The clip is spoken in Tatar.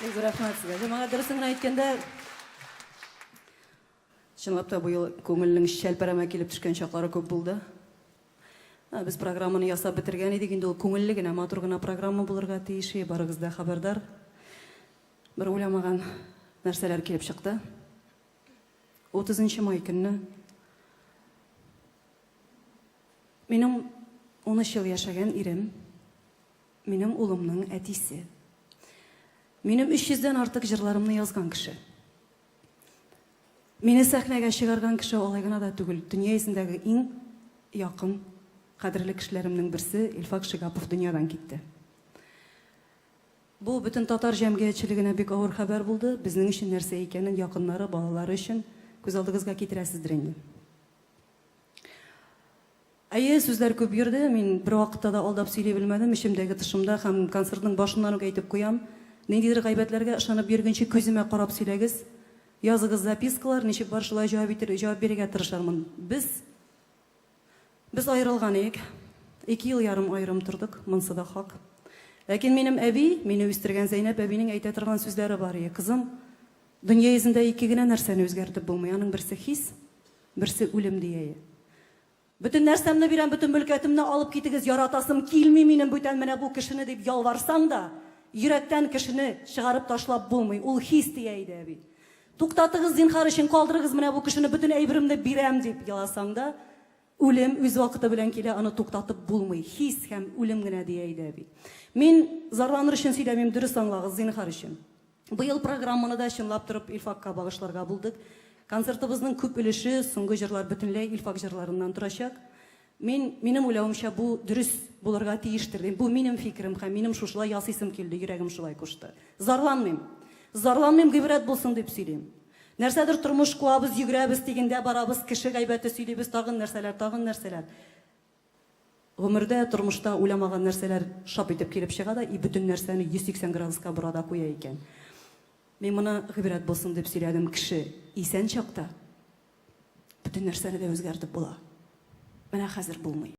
Бик зур рәхмәт сезгә. Җәмәгать, дөресен генә әйткәндә, чынлап та бу ел күңелнең чәлпәрәмә килеп төшкән чаклары күп булды. Без программаны ясап бетергән идек, инде ул күңелле генә, матур гына программа булырга тиеш, барыгыз да хәбәрдар. Бер уйламаган нәрсәләр килеп чыкты. 30 май көнне минем 13 ел яшәгән ирем, минем улымның әтисе. Минем 300 дән артык җырларымны язган кеше. Мине сәхнәгә чыгарган кеше алай гына да түгел, дөнья йөзендәге иң якын, кадерле кешеләремнең берсе Илфак Шигапов дөньядан китте. Бу бөтен татар җәмгыятьчелегенә бик авыр хәбәр булды. Безнең өчен нәрсә икәнен якыннары, балалары өчен күз алдыгызга китерәсездер инде. Әйе, сүзләр күп йөрде. Мин бервакытта да алдап сөйли белмәдем. Эчемдәге тышымда һәм концертның башыннан ук әйтеп куям. Ниндидер гайбәтләргә ышанып йөргәнче күземә карап сөйләгез. Языгыз запискалар, ничек бар шулай җавап итер, җавап бирергә тырышырмын. Без без аерылган идек. Ике ел ярым аерым тордык, монсы да хак. Ләкин минем әби, мине үстергән Зәйнәп әбинең әйтә торган сүзләре бар иде. Кызым, дөнья йөзендә ике генә нәрсәне үзгәртеп булмый. Аның берсе хис, берсе үлем дия иде. Бөтен нәрсәмне бирәм, бөтен мөлкәтемне алып китегез, яратасым килми минем бүтән менә бу кешене дип ялварсаң да, йөрәктән кешене чыгарып ташлап булмый, ул хис дия иде әби. Туктатыгыз, зинһар өчен калдырыгыз менә бу кешене, бөтен әйберемне бирәм дип еласаң да, үлем үз вакыты белән килә, аны туктатып булмый, хис һәм үлем генә дия иде әби. Мин зарланыр өчен сөйләмим, дөрес аңлагыз, зинһар өчен. Быел программаны да чынлап торып Илфакка багышларга булдык. Концертыбызның күп өлеше, соңгы җырлар бөтенләй Илфак җырларыннан торачак. Мин, минем уйлавымча, бу дөрес булырга тиештер дим. Бу минем фикерем һәм минем шушылай ясыйсым килде, йөрәгем шулай кушты. Зарланмыйм. Зарланмыйм, гыйбрәт булсын дип сөйлим. Нәрсәдер тормыш куабыз, йөгерәбез, тегендә барабыз, кеше гайбәте сөйлибез, тагын нәрсәләр, тагын нәрсәләр. Гомердә, тормышта уйламаган нәрсәләр шап итеп килеп чыга да и бөтен нәрсәне 180 градуска бора да куя икән. Мин моны гыйбрәт булсын дип сөйләдем, кеше исән чакта бөтен нәрсәне дә үзгәртеп була. Менә хәзер булмый.